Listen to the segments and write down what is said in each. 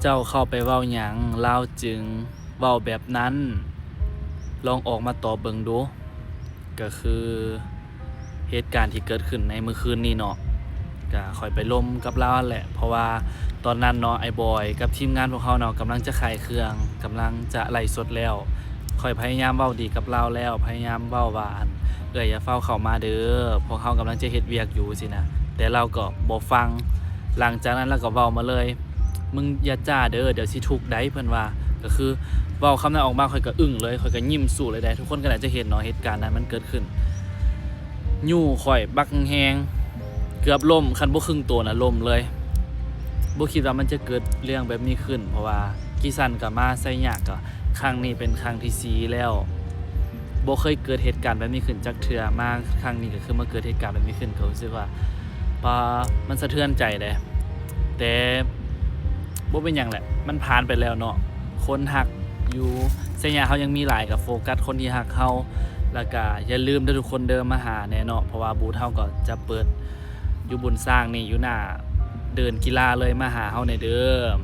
ເຈົ້າເຂົ້າໄປເວົ້າຫຍັງ ລາວຈຶ່ງເວົ້າແບບນັ້ນ? ລອງອອກມາຕອບເບິ່ງດູ. ກໍຄືເຫດການທີ່ເກີດຂຶ້ນໃນມື້ຄືນນີ້ເນາະ, ກໍຂ້ອຍໄປລົມກັບລາວຫັ້ນແຫຼະ ເພາະວ່າຕອນນັ້ນເນາະ ອ້າຍບອຍກັບທີມງານພວກເຮົາເນາະ ກຳລັງຈະຂາຍເຄື່ອງ ກຳລັງຈະໄລຟ໌ສົດແລ້ວ. ຂ້ອຍພະຍາຍາມເວົ້າດີກັບລາວແລ້ວ ພະຍາຍາມເວົ້າວ່າ ອັນ ເອື້ອຍຢ່າຟ້າວເຂົ້າມາເດີ ພວກເຮົາກຳລັງຈະເຮັດວຽກຢູ່ຊີ້ນະ ແຕ່ລາວກໍບໍ່ຟັງ. ຫຼັງຈາກນັ້ນລາວກໍເວົ້າມາເລີຍ ມຶງຢ່າຈ້າເດີ ດຽວຊິທຸກໃດ ເພິ່ນວ່າ. ກໍຄືເວົ້າຄຳນັ້ນອອກມາ ຂ້ອຍກໍອຶ້ງເລີຍ ຂ້ອຍກໍຍິ້ມສູ້ເລີຍເດ້. ທຸກຄົນກໍໜ້າຈະເຫັນເນາະ ເຫດການນັ້ນມັນເກີດຂຶ້ນ ຍູ້ຂ້ອຍບັກແຮງ ເກືອບລົ້ມ ຄັນບໍ່ຄຶ່ງໂຕນະລົ້ມເລີຍ. ບໍ່ຄິດວ່າມັນຈະເກີດເລື່ອງແບບນີ້ຂຶ້ນ ເພາະວ່າກີ້ຊັນກໍມາໄຊຍະ ກໍຄັ້ງນີ້ເປັນຄັ້ງທີສີ່ແລ້ວ. ບໍ່ເຄີຍເກີດເຫດການແບບນີ້ຂຶ້ນຈັກເທື່ອ ມາຄັ້ງນີ້ກໍຄືມາເກີດເຫດການແບບນີ້ຂຶ້ນ ກໍຮູ້ສຶກວ່າ ປາ ມັນສະເທືອນໃຈເດ້. ແຕ່ບໍ່ເປັນຫຍັງແຫຼະ ມັນຜ່ານໄປແລ້ວເນາະ. ຄົນຮັກຢູ່ໄຊຍະເຮົາຍັງມີຫຼາຍ ກໍໂຟກັສຄົນທີ່ຮັກເຮົາ. ແລ້ວກໍຢ່າລືມເດີທຸກຄົນເດີ ມາຫາແດ່ເນາະ ເພາະວ່າບູດເຮົາກໍຈະເປີດຢູ່ບຸນຊ້າງນີ້ ຢູ່ໜ້າເດີ່ນກິລາເລີຍ ມາຫາເຮົາແດ່ເດີ.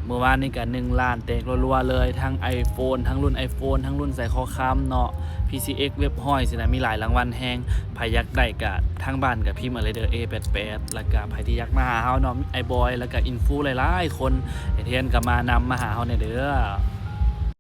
ມື້ວານນີ້ກໍໜຶ່ງລ້ານແຕກລົວໆເລີຍ ທັງໄອໂຟນ ທັງລຸ້ນໄອໂຟນ ທັງລຸ້ນສາຍຄໍຄຳເນາະ ພີຊີເອັກ ເວັບຮ້ອຍຊີ້ນະ ມີຫຼາຍລາງວັນແຮງ. ໃຜຢາກໄດ້ກະທາງບ້ານກະພິມເອົາເລີຍເດີ ເອແປດແປດ. ແລ້ວກະໃຜທີ່ຢາກມາຫາເຮົາເນາະ ອ້າຍບອຍ ແລ້ວກະອິນຟູຫຼາຍໆຄົນ ເຮັດເຮືອນກະມານຳ ມາຫາເຮົາແດ່ເດີ.